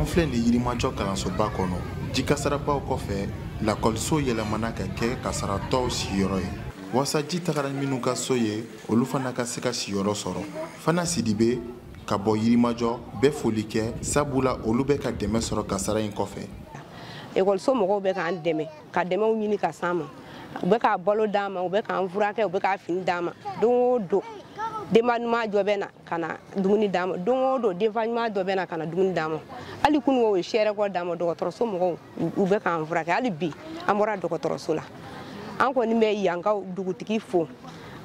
An filɛ nin Yirimajɔ kalansoba kɔnɔ. Ji kasarabaw kɔfɛ, lakɔliso yɛlɛmana ka kɛ kasaratɔw sigiyɔrɔ ye. Wasa ji tagara minnu ka so ye, olu fana ka se ka sigiyɔrɔ sɔrɔ. Fana Sidibe ka bɔ Yirimajɔ bɛ foli kɛ, sabula olu bɛ ka dɛmɛ sɔrɔ kasara in kɔfɛ. Ekɔliso mɔgɔw bɛ k'an dɛmɛ, ka dɛmɛw ɲini ka s'an ma. U bɛ k'a balo d'an ma, u bɛ k'an furakɛ, u bɛ k'a fini d'an ma. Don o don denba ɲuman dɔ bɛ na ka na dumuni d'an ma, don o don denfa ɲuman dɔ bɛ na ka na dumuni d'an ma. Hali kunun o ye sɛrɛkɔ d'an ma, dɔgɔtɔrɔso mɔgɔw u bɛ k'an furakɛ. Hali bi an bɔra dɔgɔtɔrɔso la. An kɔni bɛ yankaw dugutigi fo,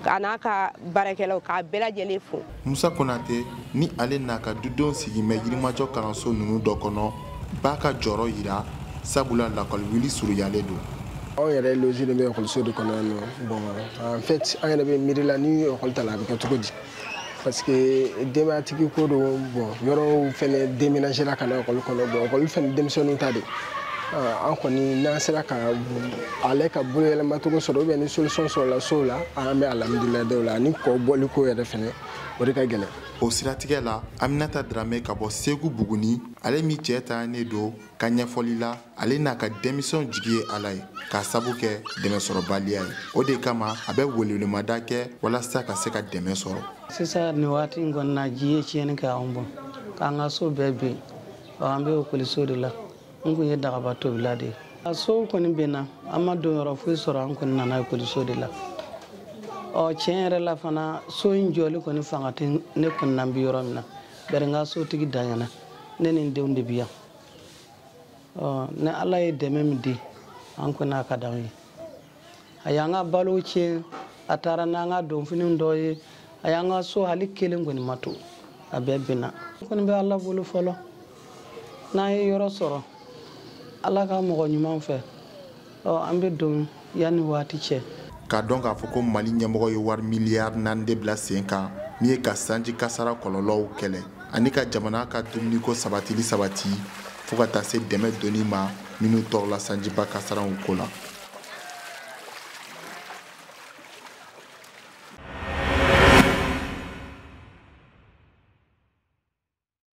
a n'a ka baarakɛlaw k'a bɛɛ lajɛlen fo. Musa Konate ni ale n'a ka dudenw sigin bɛ Yirimajɔ kalanso ninnu dɔ kɔnɔ, b'a ka jɔyɔrɔ yira, sabula lakɔli wuli surunyalen don. Anw yɛrɛ loger bɛ ekɔliso de kɔnɔ yan nɔ. Bon, en fait, an yɛrɛ bɛ miiri la ni ekɔli ta la a bɛ kɛ cogo di, parce que denbayatigi ko don. Bon, yɔrɔw fɛnɛ déménager la ka na ekɔli kɔnɔ. Bon, ekɔli fɛnɛ denmisɛnninw ta de. An kɔni n'an sera ka ale ka bolo yɛlɛmacogo sɔrɔ ou bien ni solution sɔrɔla sow la, an bɛ alhamdulilayi o la. Ani kɔ bɔli ko yɛrɛ fɛnɛ, o de ka gɛlɛn. O siratigɛ la, Aminata Dramé ka bɔ Segu Buguni, ale min cɛ taɲanen don, ka ɲɛfɔli la, ale n'a ka denmisɛnw jigi ye Ala ye k'a sabu kɛ dɛmɛsɔrɔbaliya ye. O de kama a bɛ welewelemada kɛ walasa ka se ka dɛmɛ sɔrɔ. Sisan nin waati in kɔni na, ji ye tiɲɛni kɛ anw bɔ k'an ka so bɛɛ bin. An bɛ ekɔliso de la. N kun ye dagaba tobila de ye. A sow kɔni benna, an ma don yɔrɔ foyi sɔrɔ, an kɔni nana ekɔliso de la. Ɔ tiɲɛ yɛrɛ la fana, so in jɔli kɔni fanga tɛ ne kɔni na, n bɛ yɔrɔ min na. Bari n ka sotigi danyana, ne ni n denw de bi yan. Ɔ ni Ala ye dɛmɛ min di an kɔni, a ka d'anw ye. A y'an ka balo tiɲɛ, a taara n'an ka donfiniw dɔ ye, a y'an ka so hali kelen kɔni ma to, a bɛɛ binna. N kɔni bɛ Ala bolo fɔlɔ, n'an ye yɔrɔ sɔrɔ Ala ka mɔgɔ ɲuman fɛ, ɔ an bɛ don yanni waati cɛ. K'a dɔn k'a fɔ ko Mali ɲɛmɔgɔ ye wari miliyari 4 de bila sen kan, min ye ka sanji kasara kɔlɔlɔw kɛlɛ ani ka jamana ka dumuniko sabatili sabati, fo ka taa se dɛmɛ donni ma minnu tɔɔrɔla sanjiba kasaraw ko la.